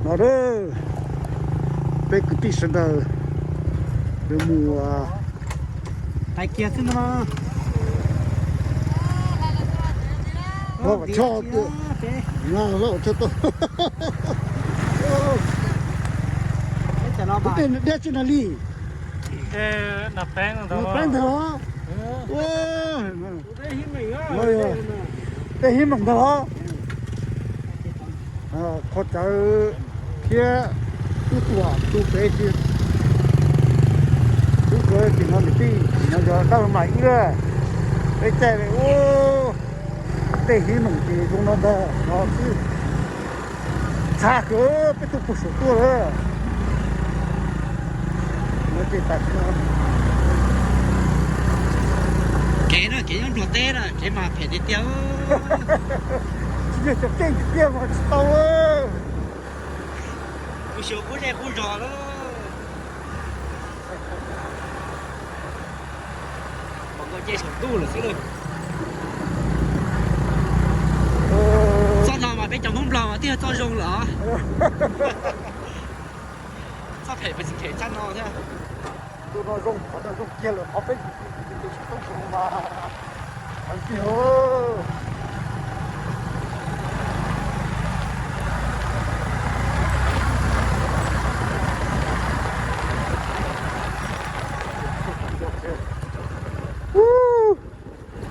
No, peb kwv tij sawv daws yuav mus hais kiag xwb no. Loj vam tshoj, loj vam tshoj tuaj. Tus dej diab tsi na li? Peeb ntag os. Tej hib meem ntag os. Qhov cawv thiab tub tuam tu pem ces tub tuam tim no niam tij no yog dab laug Mas Ib lawm. Peb caij ua tej hib meem ces zoo no ntag no xwb. Ntxhab kawg, peb tuaj puag saum tuaj lawm. Kev na, kev nyob Nplog teb na, kev mas phem tiag tiag. Tsis yog cov keej tiag mas tsis tau. Kuv xyuas qub zej qub zos lawm. Pom nkauj ncej saum ntuj lawm xwb. Txoj no mas peb cov Hmoob Nplog mas twb yog txoj zoo lawm os. Txoj phem pes tsis phem txaj no thiab. Tus no zoo, qhov no zoo kiag lawm, qhov peb tsis tau zoo mas.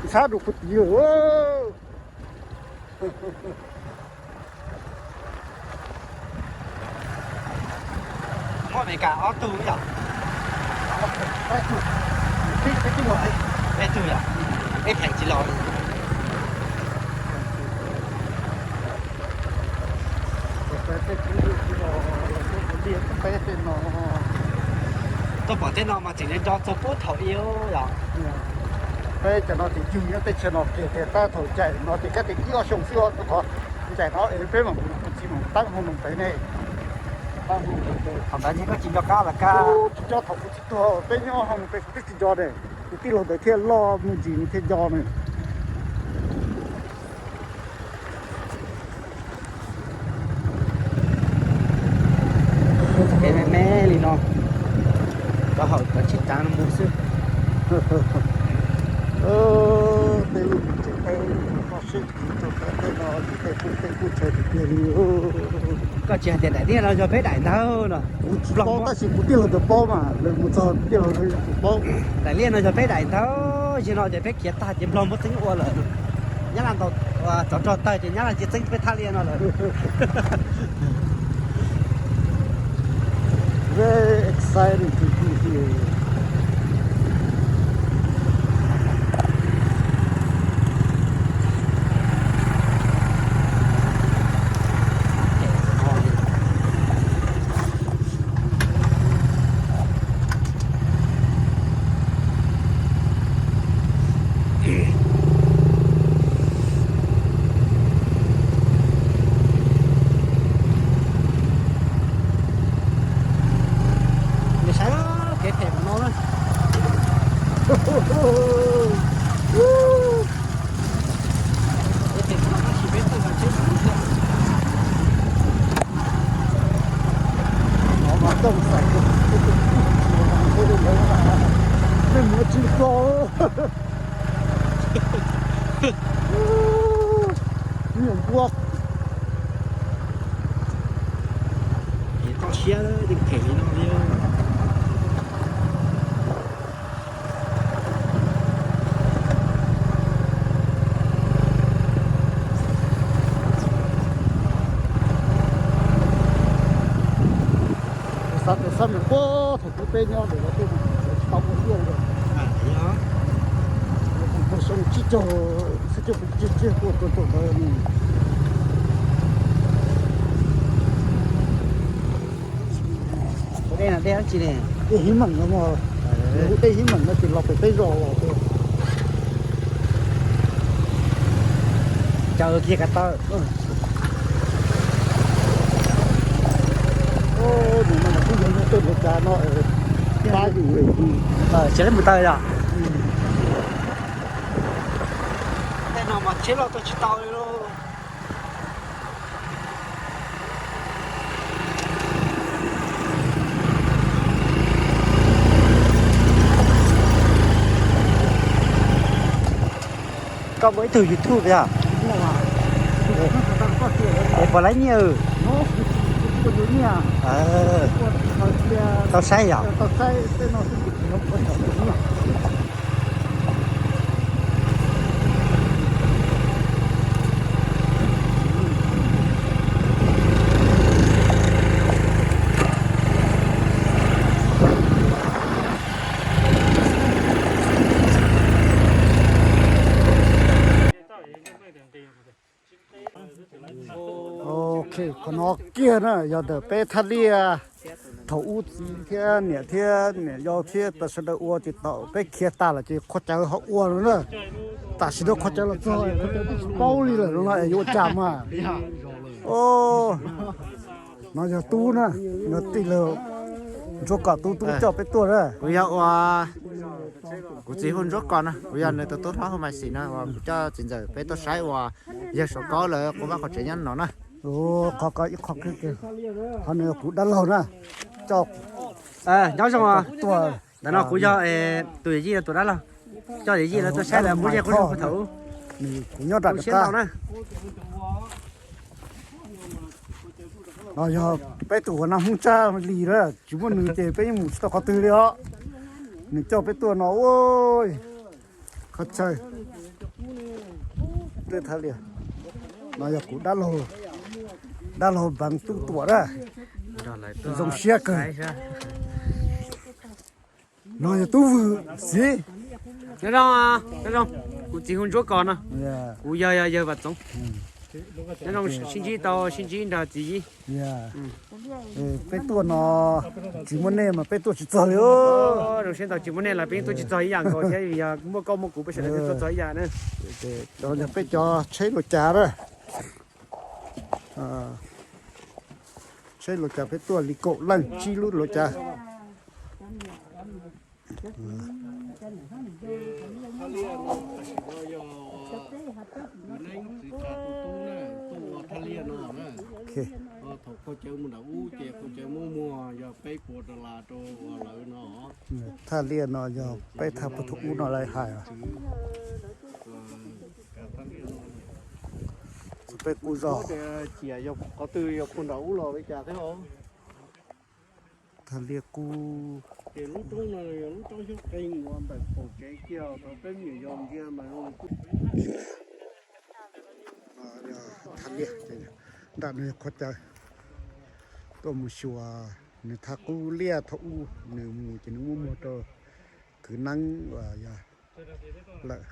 Ntxhab rau kuv tid lawm. Muaj Amelikas ob tug yom? Peb tug yom? Peb phem tsis los li. Tuaj pom tej no mas tseem nco txog puag thaum ub yom. Peb cov no ces yug nyob teb chaws no kiag tiag, tab thaum ncaim no ces kab tias ib ob xyoo xwb os, rau qhov ncaim no es peb mam mus txiv mam tab hoo noog pem ne. Thaum ntawd ces koj tsis nco qab los kab. Tsis nco, thaum kuv txiv tuag peb nyob hoo pem kuv twb tsis nco ne, kuv tij laug ntawd thiaj loj me ntsis nws thiaj nco ne. Kev me me li no, rau hauv cov tsheb cav no mus xwb. Tej lub tsev teb no sib rau tej no, tej kuj, tej kuj tshaw tiag tiag li. Koj tsis hais tias daim liaj no yog peb daim ntag no. Kuv tsis paub tab sis kuv tij laug ntawd paub mas, lawv mus txog tij laug ntawd kuv paub. Daim liaj no yog peb daim ntag, zaum no ces peb khiav tag ces Nplog muab txeeb ua lawm. Nyab Laj ntaus tsov rog tawg ces Nyab Laj cia txeeb peb thaj liaj no lawm. Very exciting to be here. Nws saib kev phem no na. Kev phem no tab sis peb tawg tsheb tsis thiab. Mov mas tooj xais, nej mus tsis tau. Nyuam npua. Kev toj siab yeej phem li no li. Xav tias xab me puag thaum ub peb nyob ntawm no tej mus tsis tau ua liaj li. Ua xyoo tsib caug, xyoo tsib caug tuaj rau ntawd. Ua dej no dej dab tsi ne? Dej hib meem no, hu dej hib meem no ces los pem peb zos los. Caw kiag ko taw. Tus no mas kuj yog tej Amelikas no pab yus. Tsis lab mus taw yom? Tej no mas tsheb loj tuaj tsis tau li lauj. Koj ua ib tug YouTube yog? Es puas laib nyiaj? Tau saib yog? Ok, qhov no kiag na yog ntawm peb thaj liaj. Thaum ub txiv thiab niam thiab niam yau thiab sawv daws ua ces tau peb khiav tas lawm ces qhov chaw ho ua no na. Tam sim no qhov chaw los txog, qhov chaw twb tsis paub li lawm no es yuav ua cas mas. No yog Tub na, yog tij laug Ntsuab Kos Tub, Tub coj peb tuaj na. Kuv yog ua, kuv txiv hu Ntsuab Kos no, kuv yog nws tus tub hlob hu Maiv Xis no uas kuv coj txiv ntxawm peb tuaj saib uas yawg Suav Kaub lawv quas vaj quas tsev nyob no na. Qhov ko ib qho, qhov no yog kuv dab laug na. Coj, nyob zoo, ntawm no kuv yog tus yawm yij, tus dab laug, coj yawm yij lawv tuaj saib lawv muab zej qub zog puag thaum ub. Kuv nyob rau siab ntau na. No yog peb tus uas nag Hmoob Tsab Lis na, tsis muaj nws ces peb yeej mus tsis tau qhov twg li os. Nws coj peb tuaj no ua qhov chaw tej thaj liaj. No yog kuv dab laug, dab laug Npeev Tub Tuam na. Zoo siab kawg. No yog Tub Vwm Xiv. Nyob zoo, nyob zoo. Kuv txiv hu Ntsuab Kos no. Kuv yog, yog yawg Vam Txoov. Nyob zoo, sib ntsib tau sib ntsib nrog txiv yij. Peb tuaj no tsis muaj nej mas peb tuaj tsis txog li. Zoo siab ntau, tsis muaj nej los peb tuaj tsis txog ib yam nkaus thiab, yog muaj koj muaj kuv peb sawv daws tuaj txog ib yam na. Cov no yog peb cov tsheb luav cas na. Tsheb luav cas peb tuaj li kaum leej tsib lub luav cas. Thaum koj cawv mus nram ub ces koj cawv muab muag yog peb puas dollar rau lawv no. Thaj liaj no yog peb thaj puag thaum ub no lawv hais. Peb qub zos. Ciam yog qhov twg, yog puag nram ub los li cas thiab os? Thaj liaj qub. Ces lub roob no yog lub roob xyoob qeeg uas ntawm qaum tsev kiag thaum peb me nyuam yaus ntsia mas zoo li. Thaj liaj, nram no yog qhov chaw tuaj mus xyuas nws thaj qub liaj thaum ub nws mus ces nws muab muag rau kwv Neeb uas yog lawm.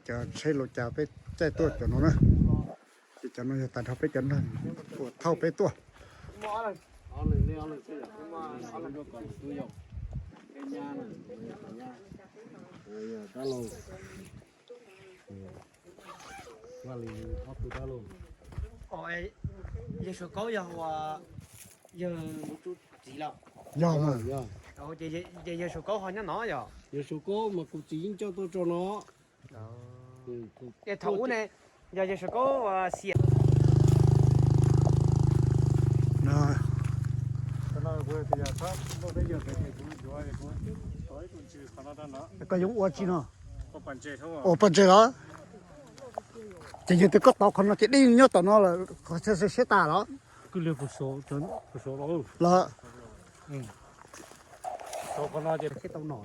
Cov tsheb luav cas peb caij tuaj cov no na. Ces cov no yog tag nrho peb cov neeg uas thauj peb tuaj. Yawg Suav Kaub yog ua yawg txiv los? Yog mas. Ces yawg Suav Kaub ho nyob no yog? Yawg Suav Kaub mas kuv txiv yeej coj tuaj tso no. Es thaum ub ne, yog yawg Suav Kaub xiam. Koj yuav ua tsi no? Ua paj ntseg los? Ces yog tias koj tov qhov no ces dej nyob tom no lawm, qhov siab tas los? Los. Tau no ces tau no.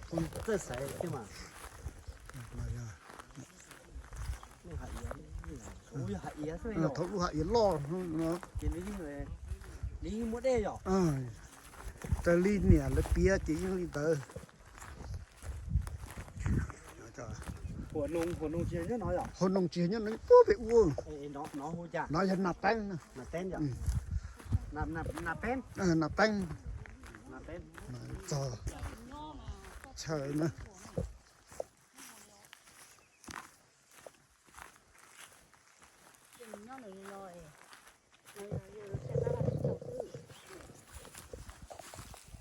Txawj xaiv thiab mas. Thaum lub hav iav loj no ces nws yeej muaj dej yom. Raws li niam lawv piav ces yeej li ntawd. Hauv noo tsis yog nyob no, puag pem ub. No yog Nas Teeb. Nas Teeb. Txog chaw na.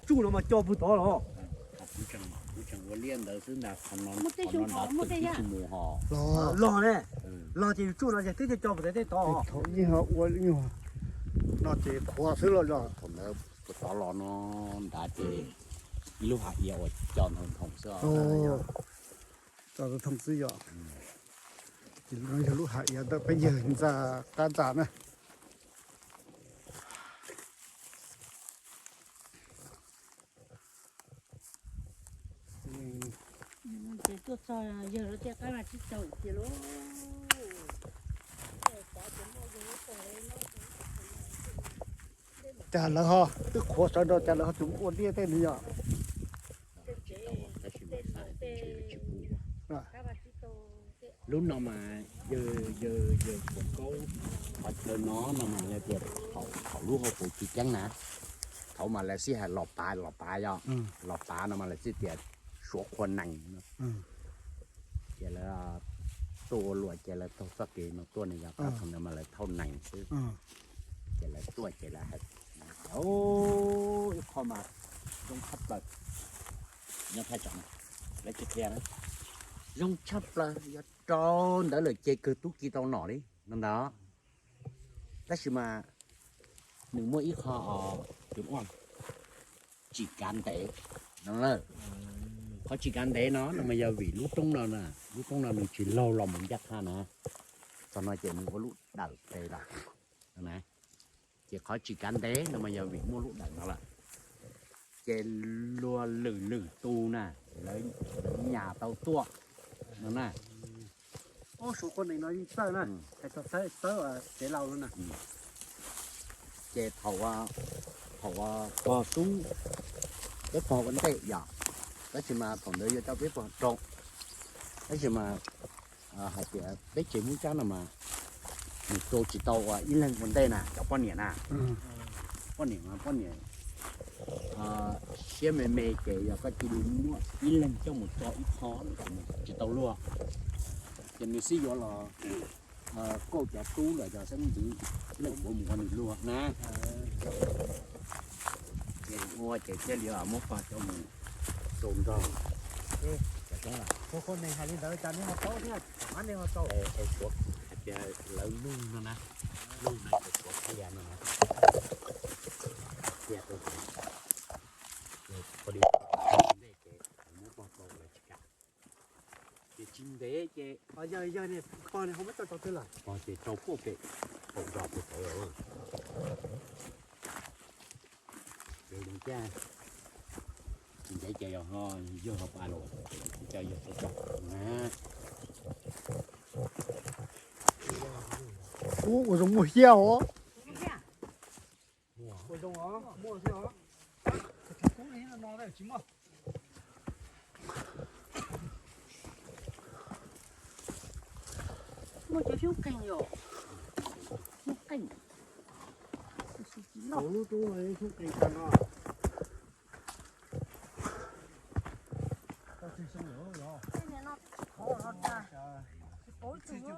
Tsuj no mas co puag tod los? Kuv tseem ua liaj ntawd xwb ntag, qhov no twb tsis mus hos. Los ne, los ces yus tsuj no ces twb co puag tod tej tod. Thaum ub yeej ua nyuag No ces qhuav xwb los yog? Thaum ntawd puag tod los no nrad ces ib lub hav iav uas cos ntoo xwb. Cos ntoo xwb yog. Ces no yog lub hav iav ntawm peb yawg ntxa qab ntxa na. Cas lawv ho twb qhuav sawv nrau cas lawv ho tsis ua liaj tej li yom? Lub no mas yawg, yawg, yawg Phuv Kaub, qhov chaw no no mas lawv tias thaum lub hauv paus tsis ceeb na, thaum mas lawv sib hais los pav los pav yog, los pav no mas lawv sib tias suav qhua nees no. Ces lawv tuaj ua luam ces lawv taug txoj kev no tuaj ne yog, thaum ntawd mas lawv thauj nees xwb. Ces lawv tuaj ces lawv hais, ib qho mas zoo tshaj plaws, nyob thaj tsam lawv tsis qhia na, zoo tshaj plaws yog rau ntawd lawm ces kawg tub ci tau nom li no ntag. Tab sis mas nws muaj ib qho, tus ua tsis kav ntev no lawm. Qhov tsis kav ntev no no mas yog vim lub roob no, lub roob no nws tsis laug los mus ncaj qha na, txog no ces nws ua lub dawm tes lawm na. Ces qhov tsis kav ntev no mas yog vim muaj lub dawm no lawm, ces luag lwm lwm tus na, lawv nyas tau tuaj no na. Ob suav qhua nees no yeej txawj na, hais txog txawj txawj tsev laus no na. Ces thaum, thaum pog tub, peb pog ua ntej yom, tab sis mas thaum ntawd yuav coj peb pog rau, tab sis mas hais tias peb tsev Hmoob Tsab no mas nws rau tsis tau ua ib leeg ua ntej na, cov poj niam na. Poj niam mas poj niam siab me me ces yog koj cia li muab ib leeg coj mus tso ib qho tsis tau luag. Ces nws xib yuav los kauj cov tub los cov xeeb ntxwv leej puav mus ua nws luag na. Ces ua ces thiaj li muab pog coj mus rau nrog. Suav qhua nees hais li ntawd cas nej ho paub thiab, nej ho tau. Hais tias lawv nug no na, nug no ces suav qhia no na. Qhia rau, ces muab pog rau lawv tsis kam. Ces tsis ntev ces yawg, yawg niag pog ne ho muab coj tso twg lawm? Pog ces rau puag pem qaum zos puag tod lawm. Ces ntev ces yog ho, yawg ho pab los, ces coj yawg tso tso na. Ub, ua zoo muaj hiab os. Ua zoo os, muaj thiab os. Tsis kub li no tsis muaj. Muaj cov xyoob qeeg yom. Xyoob qeeg. Lub roob no xyoob qeeg tag no. Tsis qhov no tsis pauv ib tug.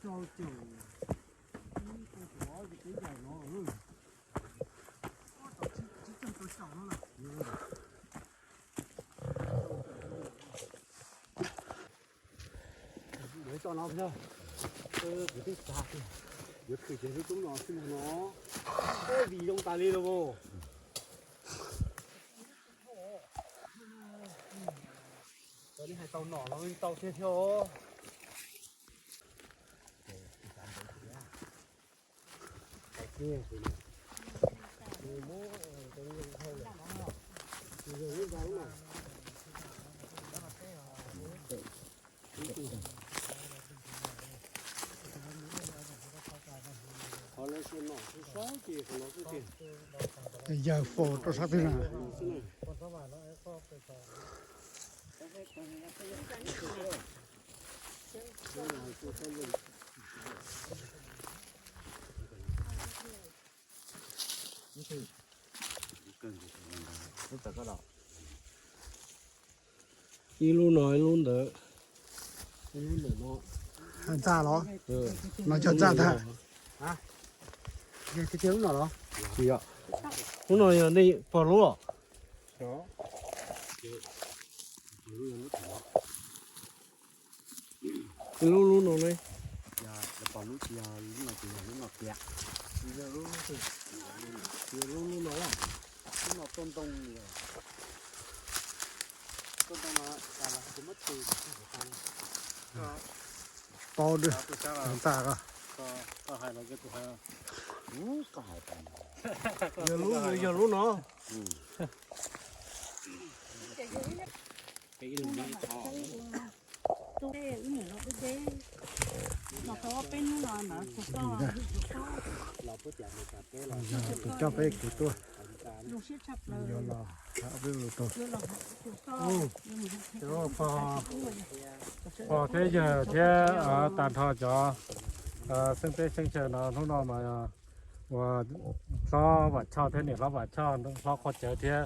Rau caum, ib tug tsis pauv ces twb yaim no. Tsib caug rau caum no na. Yuav tso no, kuv twb xav tias yuav khwv ces lub roob no xwb no. Ub, vim zoo tas li los. Cov nej hais tau nom los tau thiab thiab os. Yawg faus rau sab twg na? Ib lub no ib lub ntawd. Ntxa los? No cog ntxa ntag. Lub no yog nej pog lub los? Ib lub lub no ne. Yog lub no ces yog lub no tiag. Yog lub, yog lub no, lub no tuaj ntoo, tuaj ntoo no tas los kuv muab tus tas. Paub dwb ntag. Koj hais los kuv hais. Yog lub, yog lub no. Tus coj peb kev tuaj, yuav los hab peb lug tau. Pog thiab yawg thiab tag nrho cov xeeb teb xeeb chaw no hnub no mas ua hlob Vam Choj thiab niam hlob Vam Choj, hlob Qhua Cawv thiab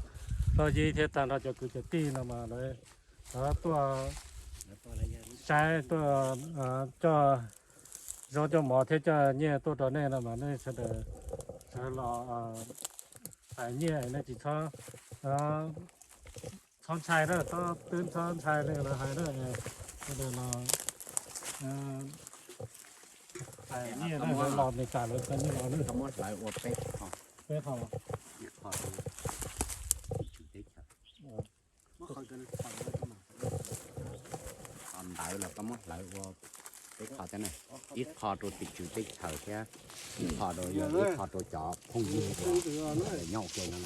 hlob Yib thiab tag nrho cov kwv cov tij no mas lawv tuaj saib, tuaj coj zaub coj mov thiab coj nyiaj tuaj rau nej no mas nej sawv daws sawv los hais nyiaj, nej tsis txhob, txhob ntshai na, txhob twb txhob ntshai li lawv hais na. Sawv daws los hais nyiaj na, lawv los Meskas lawv txais nyiaj los na. Peb qho, qho ntawd los koj muab hlawv ua peb qho thiab na, ib qho rau tim tswv teb chaws thiab ib qho rau, ib qho rau cov phooj ywg uas nyob ua ke no.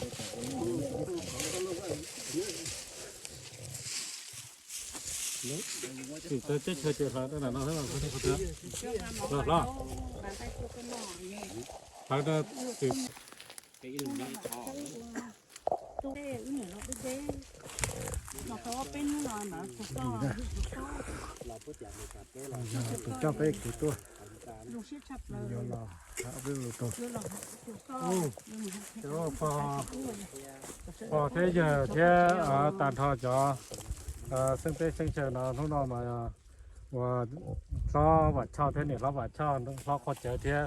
Teb chaws ces hlawv no, hlawv, hlawv, tus coj peb kev tuaj, yuav los hab peb lug tau. Pog thiab yawg thiab tag nrho cov xeeb teb xeeb chaw no hnub no mas ua hlob Vam Choj thiab niam hlob Vam Choj, hlob Qhua Cawv thiab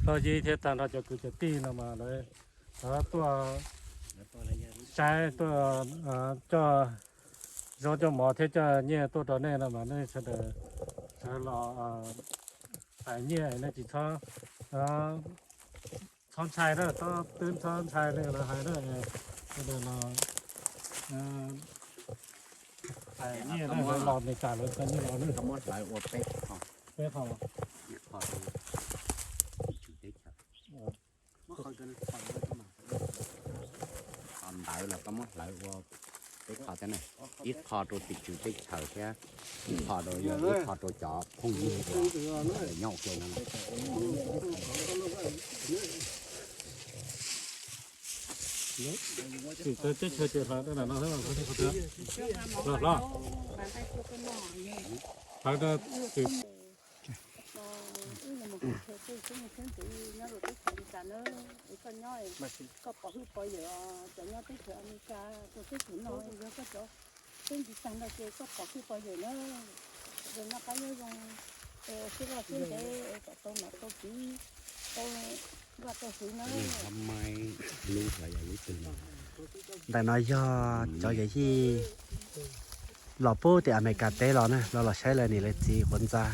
hlob Yib thiab tag nrho cov kwv cov tij no mas lawv tuaj saib, tuaj coj zaub coj mov thiab coj nyiaj tuaj rau nej no mas nej sawv daws sawv los hais nyiaj, nej tsis txhob, txhob ntshai na, txhob twb txhob ntshai li lawv hais na. Sawv daws los hais nyiaj na, lawv los Meskas lawv txais nyiaj los na. Peb qho, qho ntawd los koj muab hlawv ua peb qho thiab na, ib qho rau tim tswv teb chaws thiab ib qho rau, ib qho rau cov phooj ywg uas nyob ua ke no. Teb chaws ces hlawv no, hlawv, hlawv, hlawv rau tim Wb los mus qhov chaw pej xeeb ntxwv nyob rau teb chaws Amelikas na, es koj nyob, koj pov hwj pov yawm os, cov nyob teb chaws Amelikas rau teb chaws no yog koj cov xeeb ntxwv tag nrho ces koj pov hwj pov yawm na, es noj qab nyob zoo, es sib loj sib ntev, es kom tau nom tau tswv, tau vaj tau tsev na. Ntawm no yog cov yawm yij los pub tim Amelikas teb los na, los los saib lawv niam lawv txiv quav ntxa.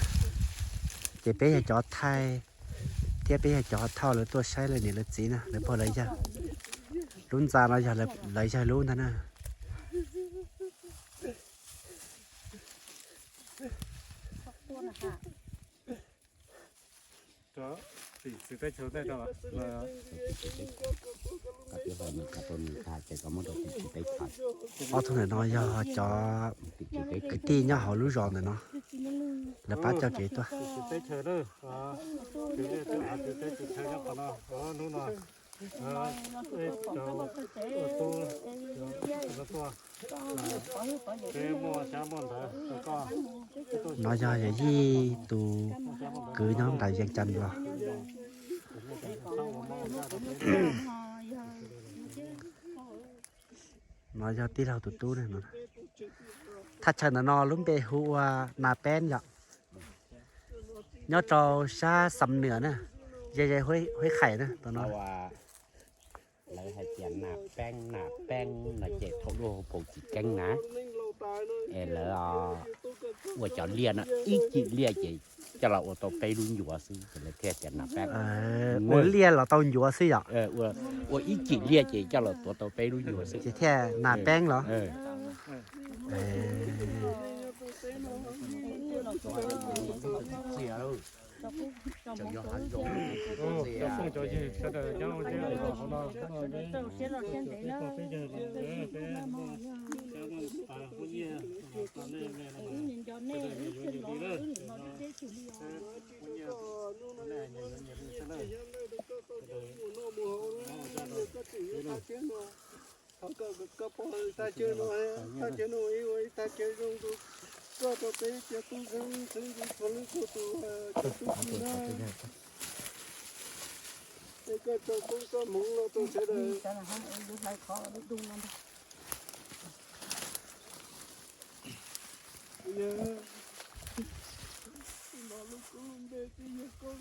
Ces peb yog cov thaij thiab peb yog cov thauj lawv tuaj saib lawv niam lawv txiv na, lawv pog lawv yawg. Lub ntxa no yog lawv yawg lub ntag na. Ob tug ntawm no yog cov kwv tij nyob hauv lub zos ntawm no, lawv pab coj kev tuaj. No yog yawm yij tus kwv nyob nram Yees Cas los. No yog tij laug tus tub ne. Thaj chaw ntawm no lub npe hu ua Nas Peeb yom. Nyob rau sab Xam Nwm na, ze ze Huab Qhais na, tus no. Lawv hais tias Nas Peeb, Nas Peeb no ces thaum ub hu Pau Tsis Keeb na. Es lawv ua cov liaj no ib cim liaj ces coj los ua tau peb lub ncuav xwb ces lawv thiaj tias nas peb. Ua liaj los tau ncuav xwb yom? Ua ib cim liaj ces coj los tuav tau peb lub ncuav xwb ces thiaj nas peb los. Thov kom koj pov hwm thaj chaw no, thaj chaw no ib ua ib thaj chaw zoo rau koj rau peb cov tub xeeb xeeb ntxwv txhua leej txhua tus, cov tub txib na. Es koj tso koob tso hmoov los rau sawv daws. Yog, no lub koob lub npe twb yog koob,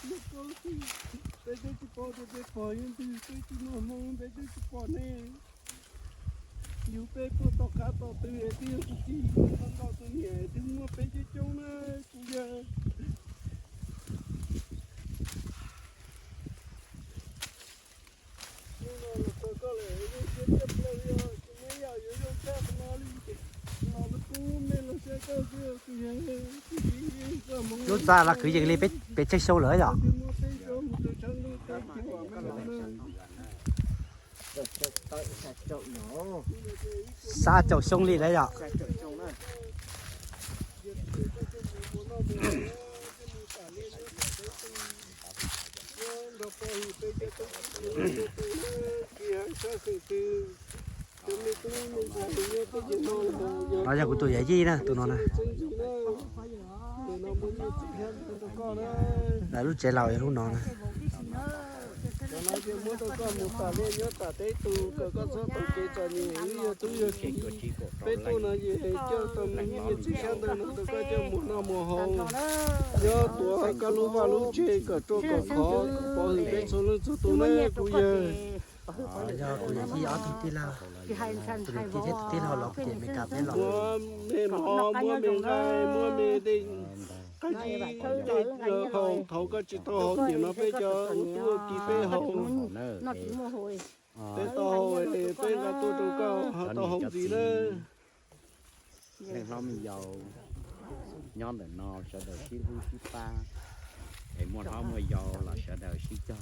yog koob xwb. Peb twb tsis paub tias peb pog yog ntwg, twb tsis muaj hmoo, peb twb tsis pom nej. Yug peb puag tom qab tom twg es twb yog tus txiv, yog tus niam twb muaj peb coob coob na, kuv yawg. Hnub no los txog koj lawm, yeej siab tshaj plaws, yog tsis muaj ib yam yuav zoo tshaj qhov no li. Los lub koob lub npe los saib koj xwb, tus yawg, tus txiv, koj hmoov. Lub txaj los kwv yees li peb tsawg xyoo lawm yom? Twb muab peb zov mus rau sab ntuj teb chaws vam meej no na. Xya caum xyoo li lawm yom? No yog kuv tus yawm yij na, tus no na. Lawv lub tsev laus yog lub no na. Cov no ces muab rau koj mus tas liaj nyob tas teb tus, kom koj txhob tau kev txom nyem, wb yog tub yog ki. Peb tuaj no ces coj tau me ntsis xyab ntawv no rau koj coj mus noj mus haus. Nyob tuav koj lub vaj lub tsev kom ruaj kom khov, pov hwm peb txhua leej txhua tus na kuv yawg. Yog kuv yawm yij ob tug tij laug, tus niam tij thiab tus tij laug los ces Meskas peb los. Muab me mov, muab me nqaij, muab me dej, qab zib, dej haus, thaum koj tsis tau haus nim no peb cov ua tub ua ki peb haus. Peb tau haus, peb nqa tuaj rau koj tau haus ntxiv na. Neej hlob me yau nyob ntawm no sawv daws sib hlub sib pab, es muaj hlob muaj yau los sawv daws sib cog.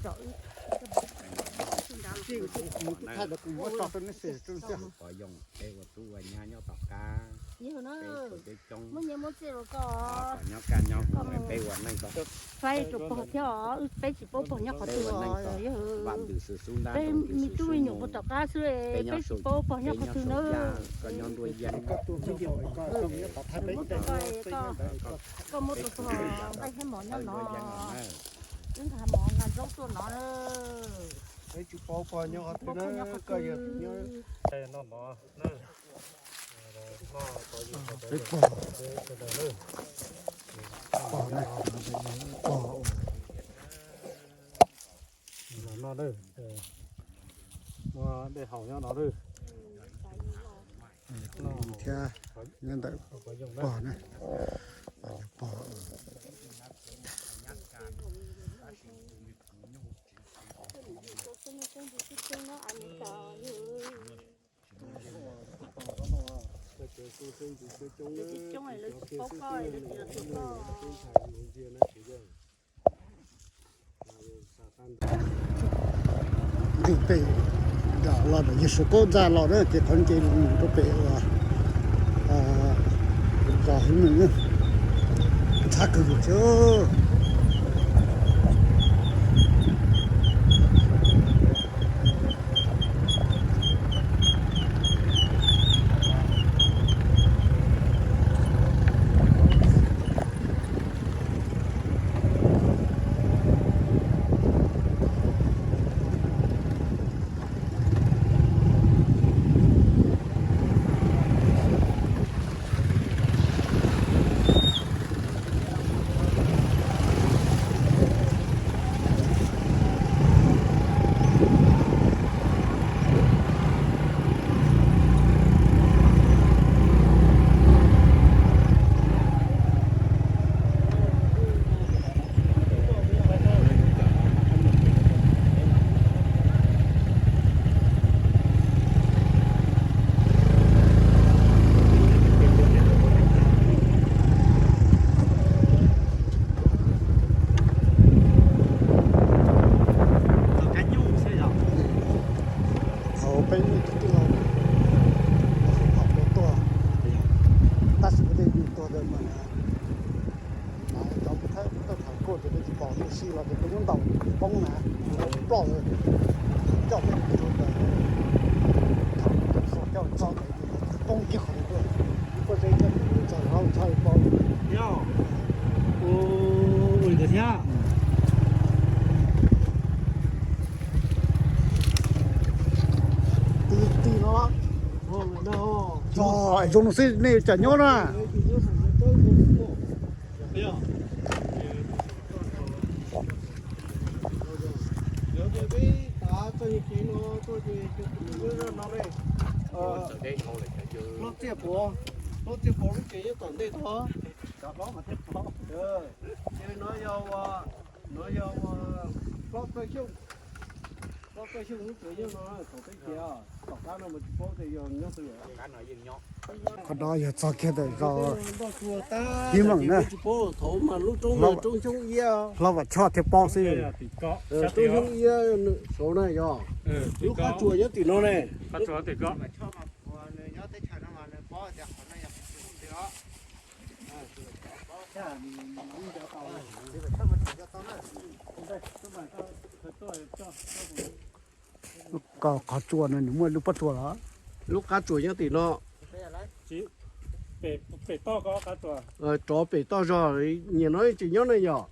Pov yoo peb ua tub ua nyab nyob tom qab, peb coob, kom nyob kaj nyob huv, peb ua neej tau. Faib rau pog thiab os, peb tsis paub pog nyob qhov twg os. Vam ntws xwm xub ntab, peb me tub me nyuam puag tom qab xwb, peb tsis paub pog nyob qhov twg na. Koj nyob nruab yeeb, koj muab tus pog nqaij thiab mov nyob no, wb nqa mov nqa zaub tuaj no. Peb tsis paub pog nyob qhov twg na, koj yog tus nyob. Peb pog, pog na, pog ua. Los noj, muaj dej haus nyob no. Thiab nyob ntawm pog na, pog. Ntws pem los ntawm yawg Suav Kaub ntxa los na, ces qhov nce mus rau pem uas zos Hwv Nws, txhav kawg nkaus thiab. Los ces tus muab ntaus poob na, ploj coj peb tus coj tso poob kiag qhov ntawd tuaj, koj ze coj tso hauv txhaj paub. Ua li ntawd thiab. Tij no, tso zoo no xwb nej cas nyob na. Hlob Txiaj Puav, Hlob Txiaj Puav lub tsev nyob tom ntej tod. Ces no yog, no yog Hlob Paj Xyooj, Hlob Paj Xyooj lub tsev nyob no thaum peb khiav, tom qab no mas tsis paub tias yog nyob twg. Qhov no yog txog kiag ntawm zos Hib Meem na. Thaum mas lub roob, roob Xyoob Iab, Hlob Vam Tshoj thiaj paub xwb. Roob Xyoob Iab saud na yog. Lub qab tsuas nyob tim no ne. Lub qab tsuas no nws muaj lub pob tsuas los? Lub qab tsuas nyob tim no. Rov pem toj zog, nyias no tsis nyob ne yog.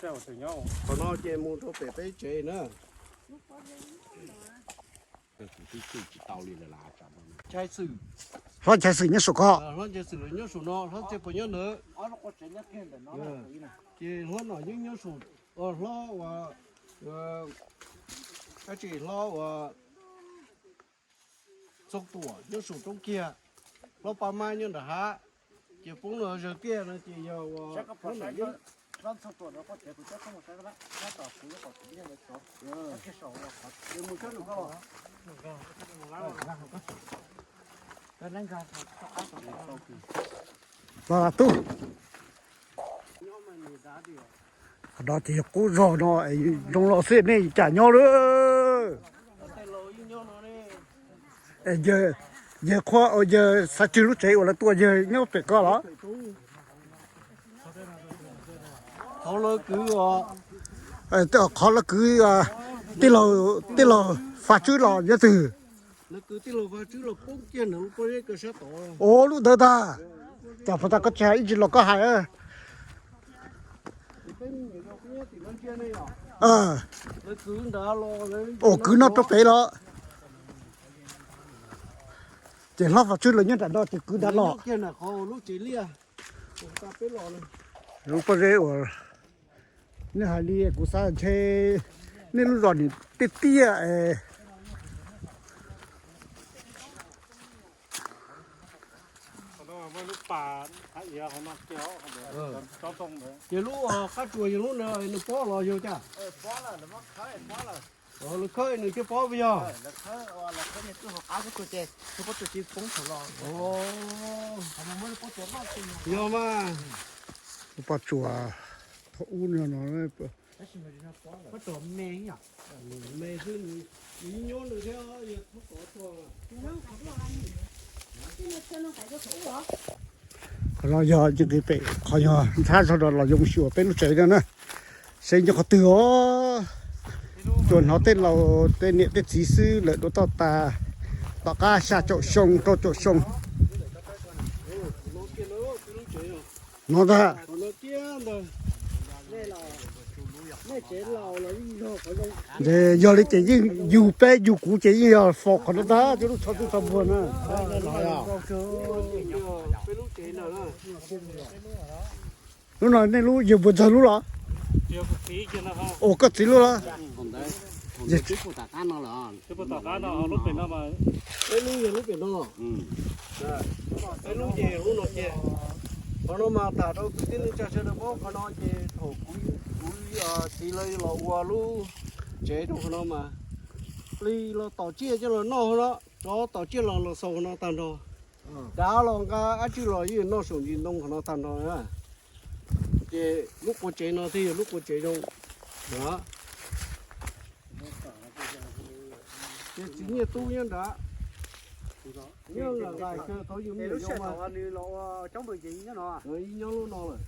Qhov no ces mus rau pem peb tsev na. Hlob Nchaiv Xwm nyob saum ko. Hlob Nchaiv Xwm lawv nyob saum no, Hlob Txiaj Puav nyob ntawd. Ces Hlob Nom Yeeb nyob saum, hlob ua, dab tsi, Hlob ua Txooj Tuam nyob saum roob kiag, Hlob Paj Mab nyob nram hav, ces poob no Zawg Tiaj no ces yog ua Hlob Nom Yeeb. Ces mus sab nraum ko los. Los tub. Qhov no ces yog qub zog no, zoo los xwb nej cas nyob lawm. Yawg, yawg qhua, yawg Xav Tswg lub tsev uas lawv tua yawg nyob pem ko los? Qhov lawv kwv tij laug Faj Tswb los nyob twg? Ua lub ntawd tag. Cas puas tas koj tsis hais ib ntsis los koj hais. Ua kwv no rau pem los. Ces Hlob Faj Tswb lawv nyob nram no ces kwv nrad los. Lub pob zeb uas nej hais li kuv xav ntshe nej lub zos nim tiaj tiaj es. Ces lub qab tsuas yog lub no nws pob los yog cas? Lawv khawb nws thiaj pob puas yog? Yog mas. Lub pob tsuas thaum ub no no. Qhov no yog nqis pem qhov yog nthab zog los yog mus xyuas peb lub tsev no na, seb nyob qhov twg os. Tsuas hnov tej laus tej niam tej txiv xwb lawm dua toj tas tom qab xya caum xyoo rau caum xyoo no ntag. Ces yog li ces yeej yug peb yug kuv ces yeej yog faus qhov no ntag, cov lub tsho tub tsho npuag na. Lub no nej lub yawg Npuag Ntxawg lub los? Ua koj txiv lub los? Peb lub yog lub pem no, peb lub ces lub no ces. Qhov no mas tham rau kwv tij neej tsa sawv daws paub, qhov no ces thaum kuv txiv lawv los ua lub tsev rau qhov no mas plig los tom tsiaj coj los noj no, tsov tom tsiaj los los xaus qhov no tag nrho. Dav los nqa dab tsi los yeej noj saum ntsis ntoo qhov no tag nrho. Ces lub qua tsev no thiaj yog lub qua tsev zoo. Ces txiv Nyiaj Tub nyob nrad, nyob nqis kawg thaum yus me nyuam yaus mas. Nws los ua coob npaum ces nyob no, nyob lub no lawm.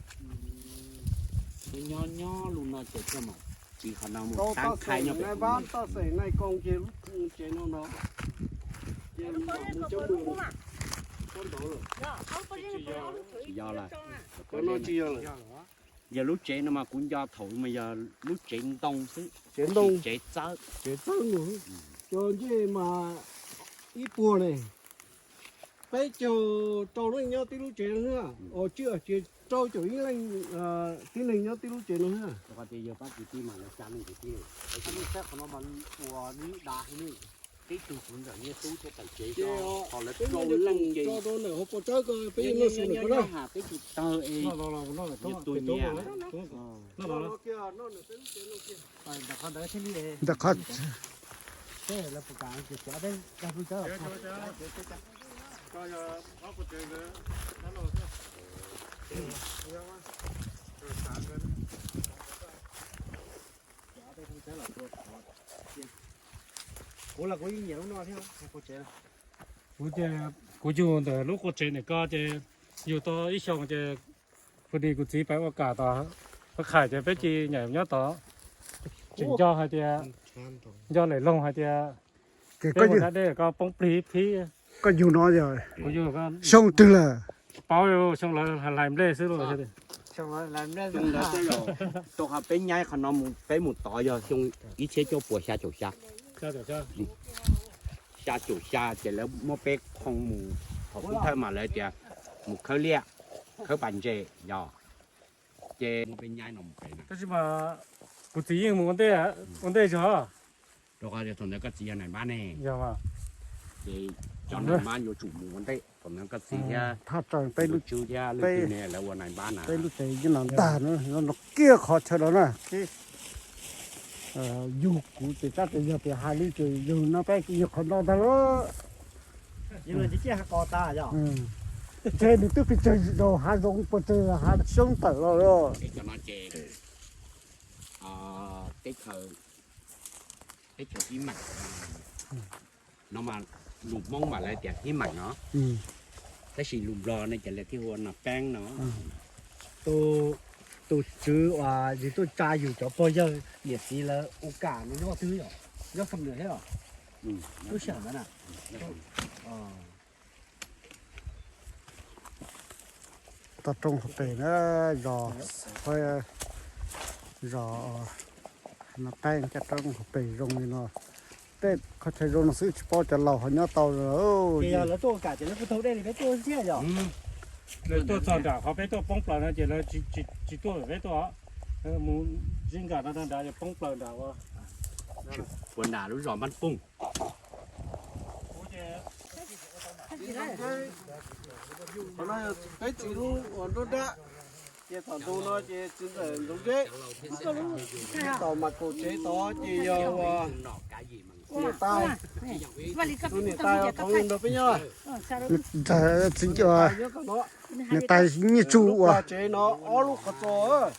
Nyob nyob lub no ces koj mam tsiv qhov no mus tab khai nyob pem. Toj xeem nai koos ces lub tsev no no ces cov tsis yog lawm. Yog lub tsev no mas kuv nco thaum mas yog lub tsev ntoo xwb, tsev ntoo, tsev txawb, tsev txawb no. Cov ncej mas ib puas ne, peb caug rau leej nyob tib lub tsev no xwb, os tsis, rau caum ib leej tib neeg nyob tib lub tsev no xwb. Tib tug kuv ntawm Nyiaj Tub thiab tawm tsev, ho lawv rau leej ces rau nram hauv paus tsawb ko peb yeej noj su nram ko na. Peb tsis tawg es yus tus nyiam. Ntawm qhov kuv los kuv yeej nyiam lub no thiab. Kuv ces kuv yug ntawm lub qua tsev ntawm ko ces yug tau ib xyoos ces kuv niam kuv txiv pais ua kam tom Pab Khais ces peb cia li nyob tod. Tseem nco hais tias, nco lem loog hais tias peb ua dab dej ko poob plig phib. Koj yug no yog xyoo twg lawm? Tsis paub, xyoo lawv hlais nplej xwb lauj. Rau qhov peb nyaib qhov no mus, peb mus tod yog xyoo ib txhiab cuaj puas xya caum xya. Xya caum xya ces lawv muab peb qhoo mus, thaum pib thawj mas lawv tias mus khawb liaj, khawb pas ntses yog, ces muab peb nyaib no mus pem na. Tab sis mas kuv txiv yeej mus ua ntej, ua ntej zog. Rau qhov tias thaum ntawd koj txiv yog nais npab ne, ces cov nais npab yuav tsum mus ua ntej. Thaum ntawd koj txiv thiab, Thaj Tseem, Tswb thiab leej twg ne lawv ua nais npab na. Peb lub tsev yeej no ntag, no kiag qhov chaw no na. Yug kuv ces tab sis yog tias hais li ces yug no peb yug qhov no ntag lauj. Ntshe nws twb pes tsawg zaus hav zoov puas tsawg hav xyoob tawm los. Teb chaws Hib Meem no mas lus Hmoob mas lawv tias Hib Meem no, tab sis lus Nplog ne ces lawv thiaj hu ua Nas Peeb no. Tus tswv uas yus tuaj tsa yus cov pog yawg niam txiv lawv ua kam no nyob twg yom? Nyob Xam Nuam thiab los? Lub sij hawm ntawd na. Toj roob hauv pes na, zos, zos Nas Peeb caj roob hauv pes zoo li no. Tej qhov chaw zoo no xwb tsis paub cov laus ho nyob tau. Ces yog lawv tuaj ua kam ces lawv kuj taug dej li peb tuaj thiab yom? Lawv tuaj txog nram qhov peb tuaj poob plaws no ces lawv tsis tuaj pem peb tuaj. Mus zib nkam no rau nrad ces poob plaws nram ua, puas nram lub zos Npab Pooj. Qhov no yog peb txiv lub uas nruab nrab, ces thaum ntug no ces txiv ntxawm Ntxoov Zeb, tom mas kaum tsev tod ces yog uas niam tais, tus niam tais uas thaum ntawd nrog peb nyob, niam tais Nyiaj Tub uas tsev no ob lub qhov txos,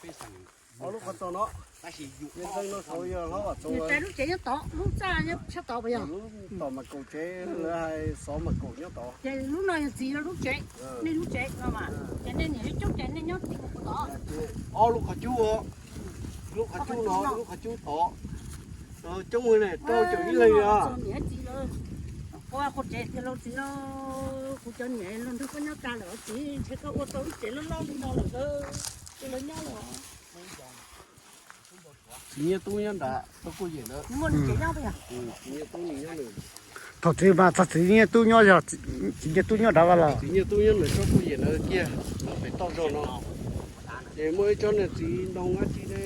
ob lub qhov txos no. Ntxeev no thaum yog hlob Vam Txoov lub tsev nyob tod, lub txaj nyob sab tod puas yog? Tom mas kaum tsev lawv hais xov mas kaum nyob tod. Ces lub no yog txiv lub tsev, nej lub tsev no mas, ces nej niam coob ces nej nyob txiv mus tod. Ob lub qhov cub, lub qhov cub no, lub qhov cub tod, coob ne, rau caum ib leeg os. Ua qhov tsev tias laus txiv, kuv cov niam laus nrog koj nyob tag lawm txiv, ntshe koj ua tau lub tsev loj loj li no lawm, ces lawv nyob lawm. Txiv Nyiaj Tub nyob nrad, tub kuj yem ntawd. Txiv Nyiaj Tub nws nyob nws. Thaum txiv mas txog txiv Nyiaj Tub nyob, yog txiv Nyiaj Tub nyob nrad vas los? Txiv Nyiaj Tub nyob nws tsob kuj yem ntawd kiag, pem toj zog no. Ces muaj ib tsob niag txiv ntoo dab tsi ne,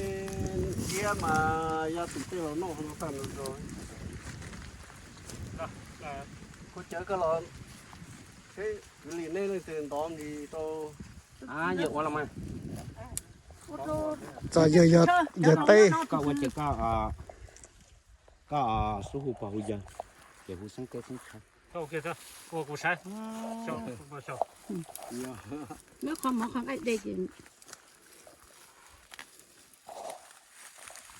iab mas yog tus tej los noj hlo tag nrho. Kuv cawv koj los seb kwv lis nej leej twg ntov nqis rau. Yog ua los mas. Txog yawg, yawg teb. Koj ua ces koj, koj xub hu pog hu yawg, ces hu xeeb teb xeeb chaw. Ua kuv saib. Muab qhov mov qhov nqaij de ces.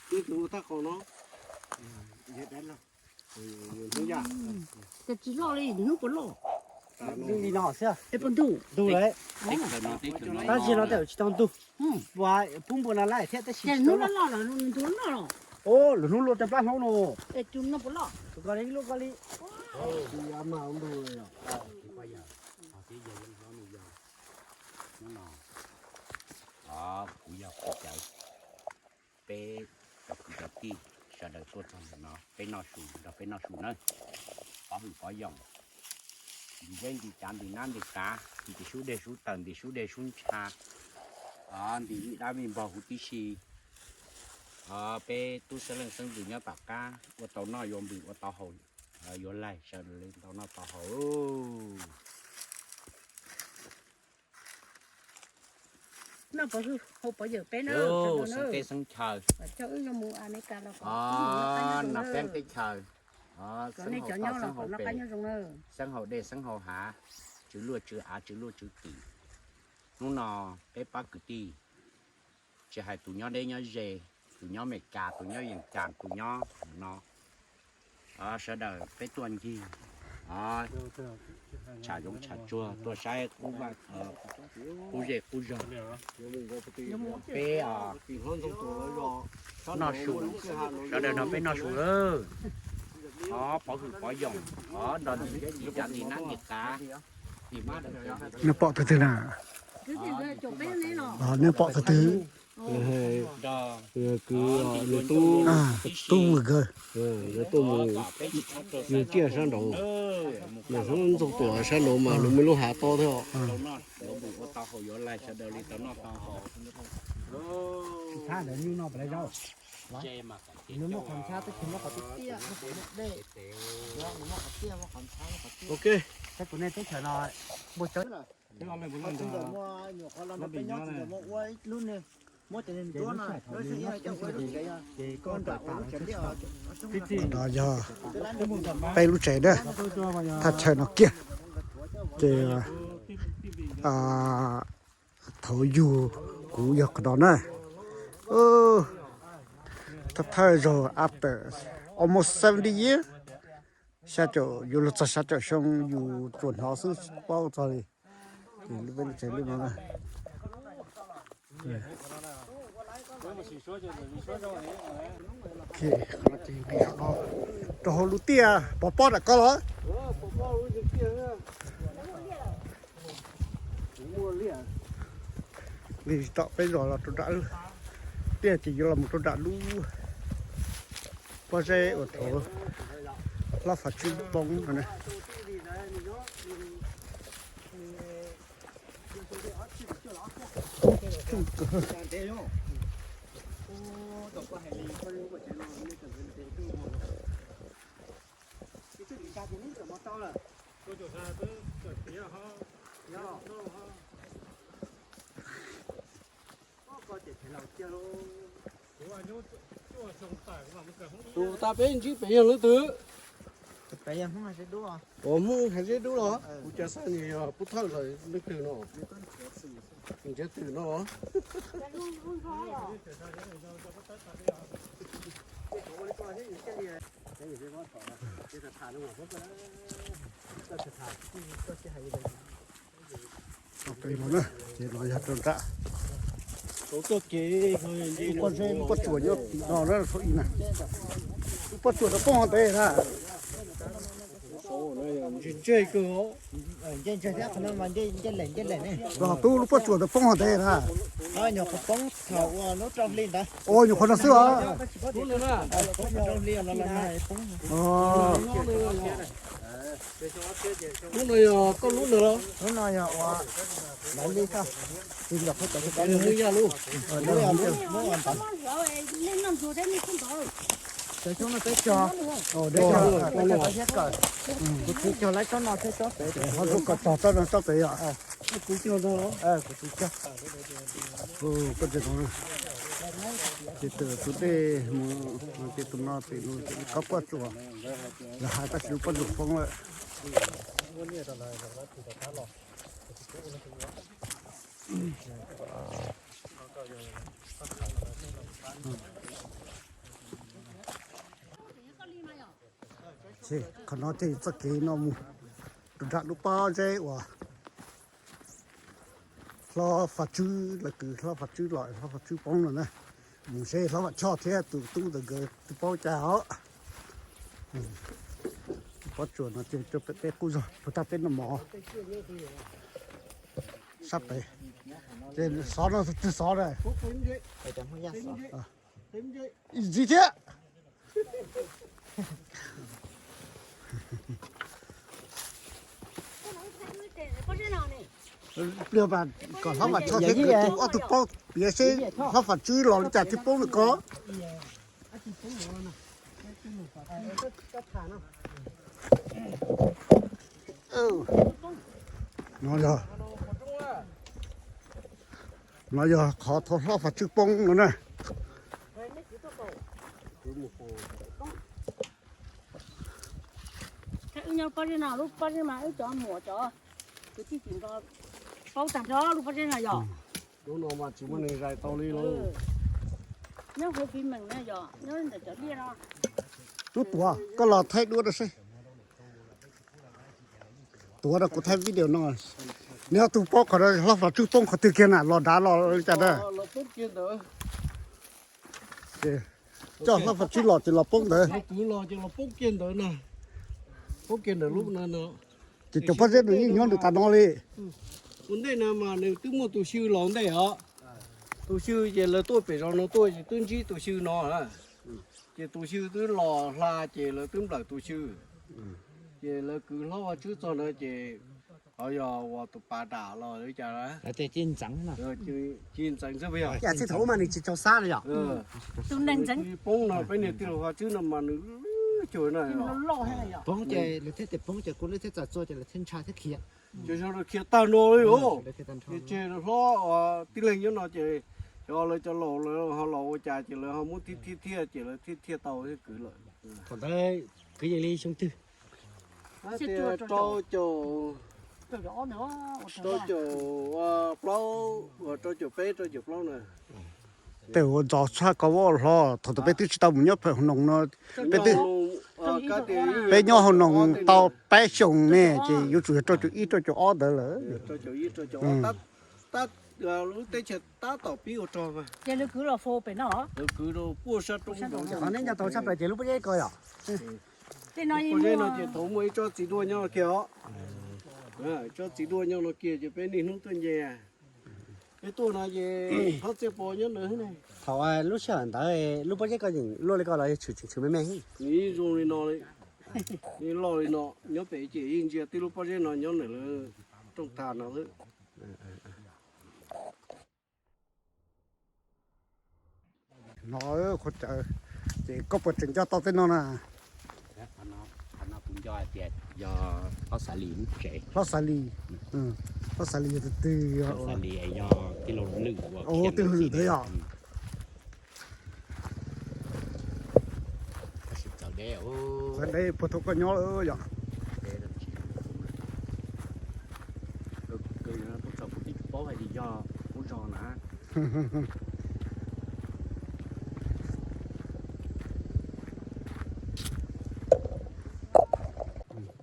Tus ua thaj qaum no. Ces tsis loj li, hnub puas loj? Li no xwb. Ntug lawm. Tab sis no tej tsis tau ntug. Pub npua no laj thiab tab sis loj loj. Lwm hnub luaj tej plab hlob no. Tus ko li luaj ko li. Kuv yog kuv cawv, peb cov kwv cov tij sawv daws tuaj txog ntawm no peb noj su nrog peb noj su nawb. Pov hwm pov yoom, ntim zeb ntim cav ntim nab ntim qav, ntim sub dej sub taws ntim sub dej sub ntsha, ntim vij dab vij npog huv tib si. Peb tub xeeb leej xeeb ntxwv nyob tom qab ua tau noj yuav npws ua tau haus yuav laig sawv daws li tau noj tau haus. Xeeb teb xeeb chaw, nam peeb teb chaws, xeeb haus toj xeeb haus pes, xeeb haus dej xeeb haus hav, tswv luaj tswv av tswv luaj tswv tim. Hnub no peb pab kwv tij, tsis hais tus nyob deb nyob ze, tus nyob Meskas, tus nyob Yees Kas, tus nyob no, sawv daws peb tuaj ncig tsham zoov tsham tsuag tuaj saib qub zej qub zog. Peb noj su, sawv daws nrog peb noj su lawm. Pov hwm pov yoom, nrog ntim zeb ntim cav ntim nab ntim qav. Neb pom tus twg na? Neb pom tus twg? Kwv, nws tub, tub Vwm Kawg, nws tuaj mus, nws ciaj sab nraud, nws ntxoog tuam sab nraud mas nws muaj lub hav tob thiab. Ok. No yog peb lub tsev na, thaj chaw no kiag. Ces thaum yug kuv yog qhov no na, thawj thawj zaug after almost seventy years, xya caum, yuav luag txog xya caum xyoo yus tsuas hnov xwb tsis paub txog li. Ces lub peb lub tsev lub no na. Rau hauv lub tiaj pov pob nram ko los. Li tom peb zos los rau nram lub tiaj ces yuav los mus rau nram lub pob zeb uas thaum hlob Fav Tswb poob no na. Tus tas peb ntsib pem yog leej twg? Ua Hmoob Hav Zeb Dub los? Kuv cas xav nws yog pub thawj lawm leej twg no? Nrhiav twm no. Pem no na, ces no yog rau nram, lub pob zeb lub pob tsuas nyob tim no na, lub pob tsuas rau poob hauv ntev na. Ntseg kawg. Rau tub lub pob tsuas rau poob hauv ntev na. Nyuam qhuav no xwb os. Lub no yog koj lub no los? Lub no yog ua, lawv li koj, tus yog qhov tau tus koj yog lub. Cov xyoob no peb cog, peb cog tau thiab kawm. Kuv tsis cog lawv tsob no thiab tsob pem, ho zoo kom tog tsob no tsob pem yom. Kuv tsis cog. Koj tsis tau, ces tawm tus dej mus, ces tus no tim koj pob tsuas, lawv hais tab sis lub pob tsuas poob lawm. Ces qhov no ces txoj kev no mus, Rau nram lub pob zeb uas hlob Faj Tswb, lawv kwv hlob Faj Tswb los hlob Faj Tswb poob no na. Mus seb hlob Vam Choj thiab tus tub ntawd nkawd twb paub cas os. Pob tsuas no ces rau pem peb qub zog puag ta peb noj mov sab pem. Ces xov no twg xov na? Ntxiv thiab. Pliag mas kom hlob Vam Choj thiab kwv tus ob tug paub piav seb hlob Faj Tswb los li cas thiaj poob nws ko. No yog, no yog qhov thaum hlob Faj Tswb poob no na. Wb nyob pob zeb no, lub pob zeb mas wb cov muam cov kwv tij tim nkaus paub tag nrho lub pob zeb no yog. Lub no mas tsis muaj neeg zais tau li lauj. Nyob hauv Fij Meem na yog nyob ntawm cov liaj no. Tub Tuam, koj los thaij duab rau seb. Tuav rau kuv thaij video no. Neb ob tug paub qhov hlob Faj Tswb poob qhov twg kiag na, los nrad los li cas na? Coj hlob Faj Tswb los ces los poob ntawd. Kwv los ces los poob kiag ntawd na. Poob kiag ntawm lub no. Ces cov pob zeb nws yeej nyob nws tas no li. Ua ntej no mas nws twb muaj tus xyw los ntej os. Tus xyw ces lawv tuaj pem zos no tuaj ces twb ntsib tus xyw no. Ces tus xyw twb los hla ces lawv twb nplawm tus xyw. Ces lawv kwv hlob Faj Tswb txog ntawd ces ho yog uas tus pas dam los li cas, ci ntxeev xwb puas yog? Txij thaum ub mas nws tsis tau xab li yom. Tus neeg ntxeev poob no peb niag tij laug Faj Tswb no mas nws loj na. Poob ces lawv thiaj tias poob ces kuv lawv thiaj txawm txua ces lawv thiaj ntshai thiab khiav. Ces sawv daws khiav tag no li os. Ces tseg hlob tib leeg nyob no ces cov lawv cov laus lawv ho los ua cas ces lawv ho muab thiaj thiaj thiaj ces lawv thiaj thiaj tau thiaj kwv lawm. Thaum ntawd kwv yees li xyoo twg? Tias rau caum, rau caum plaub uas rau caum peb rau caum plaub na. Tej ua ntxov tshaj ko ua hlob, thaum ntawd peb twb tsis tau mus nyob pem hauv noos no, peb twb, peb nyob hauv noos tau peb xyoos ne, ces yuav tsum yog rau caum ib rau caum ob ntawd lawm. Lub teb chaws tab tom pib ua rog. Ces lawv kwv los faus pem no, lawv kwv rau puag sab roob. Qhov neb nco tau tshaj plaws ces lub pob zeb ko yom. Tej no, pob zeb no ces thaum muaj ib tsob txiv duaj nyob no kiag os. Tsob txiv duaj nyob no kiag ces peb niaj hnub tuaj nce. Peb tuaj no ces txhob txiaj pov nyob ntawd ne. Thaum lub sij hawm ntawd lub pob zeb ko yeej luaj li ko los tshwm tshwm me me. Nws yeej zoo li no li, yeej loj li no. Nyob pem ces yeej ntsia tib lub pob zeb no nyob ntawm lawv rooj tag no xwb. No qhov chaw, ces koj puas tseem nco tau tej no na? Hlob Xav Lis, hlob Xav Lis, hlob Xav Lis yog tus twg? Yog tij laug Lwm, tij laug Lwm ntawd yog. Txawv deb puag thaum koj nyob lawm yom. Kuv tsis paub hais tias yog qub zog na.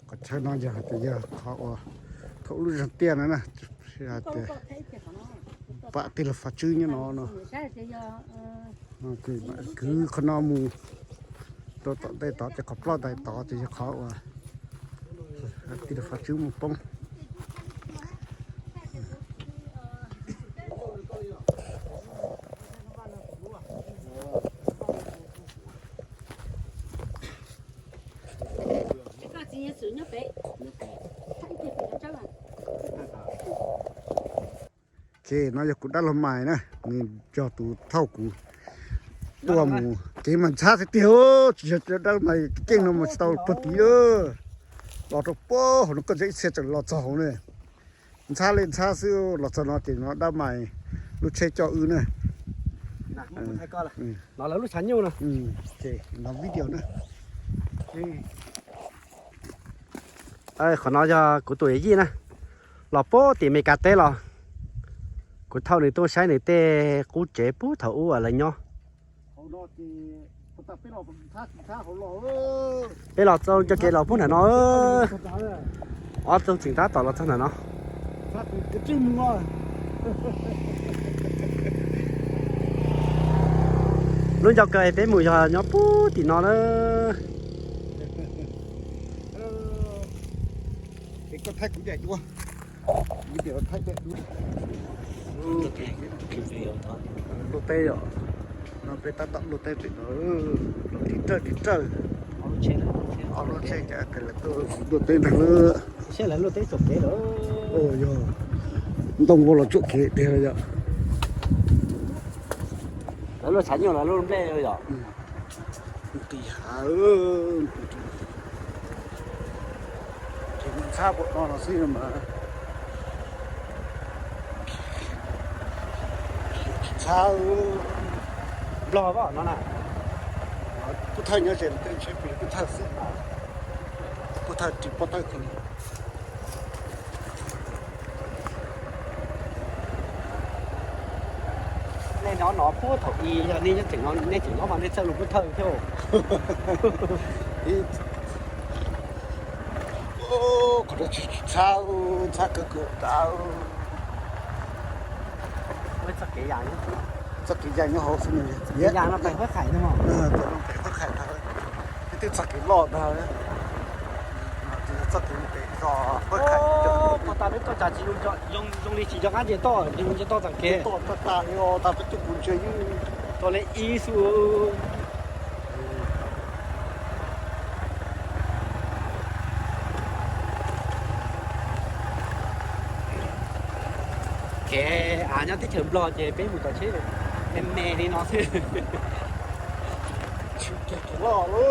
Qhov chaw no yog hais tias yog qhov uas thaum lub zog tiaj no na, tias pam tij laug Faj Tswb nyob no no. Kwv qhov no mus rau tom ntej tod ces qhov ploj ntais tod ces yog qhov uas tij laug Faj Tswb mus poob. Ces no yog kuv dab laug Maiv na, nws yog tus thauj kuv tuaj mus kev mas ntxhab tiag tiag, tsis yog dab laug Maiv keej no mas tsis tau puag tid. Los rau puag hauv no koj ntsia ib txhia tseem los txog hauv ne. Ntxhab li ntxhab xwb, los txog no ces no dab Maiv lub tsheb coj wb na. Qhov no yog kuv tus yawm yij na, los puag tim Meskas teb los. Kuv thauj nws tuaj saib nws tej qub tsev puag thaum ub uas lawv nyob. Peb los txog cov kev los puag nram no. Ob tug tseem tab tom los txog ntawm no. Lub ncauj kawg peb mus yog nyob puag tim no na. Luaj teb yom. No peb tab tom luaj teb pem no, los ris rawj ris rawj. Ob lub tsheb cas lawv tuaj luaj teb ntag na. Yog ntoo ua los tsuam kev tiag yom. Lawv luaj tshav nyuj los luaj nplej yom. Nqis hav, nqis ntxhab pem no no xwb mas. Ntxhab Nplog no na. Pub thawj nyob ze, pub thawj xwb. Pub thawj ris pob tawb kawg. Nej nyob no puag thaum i yog nej tseem, nej tseem nyob mas nej txawj lus pub thawj thiab. Qhov no tsis tshab, tshab kawg kawg tas. Txoj kev ya nyob hauv xwb. Kev ya no pem Huab Khais no, pem Huab Khais ntag. Twb txoj kev loj ntag. Txoj kev pem txog Huab Khais. Pov tas peb toj tsam tsis zoo li tsis nco qab nce toj, nce toj txoj kev toj tas tas li os, tas peb tuaj kuv ntshe yeej tau li ib xu. Kev av nyob teb chaws Nplog ces peb mus tom tsheb me me li no xwb. Tshwm kiag kev loj lawm.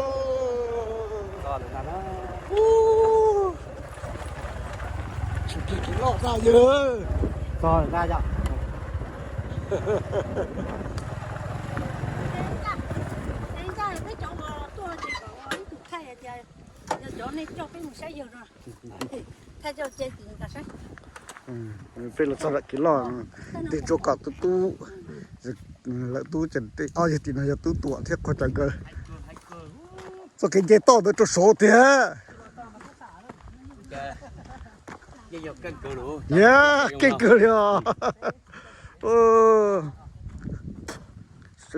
Tshwm kiag kev loj tag yawg. Txog na yom. Ib tug thaij tias yog cov nej coj peb mus saib yawg no. Thaij coj ce tim tas saib. Peb los txog nram kev loj, tig tsuas kom tub tub, lawv tub ces tej ob yawg tim no yog tub Tuam thiab Qhua Cawv nkawd. Txoj kev nce toj ntawd rau saud tiag. Yog keej kawg li os.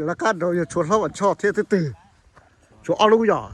Lawv qab nraud yog tshuav Hlob Vam Tshoj thiab twb twg, tshuav ob lub yom.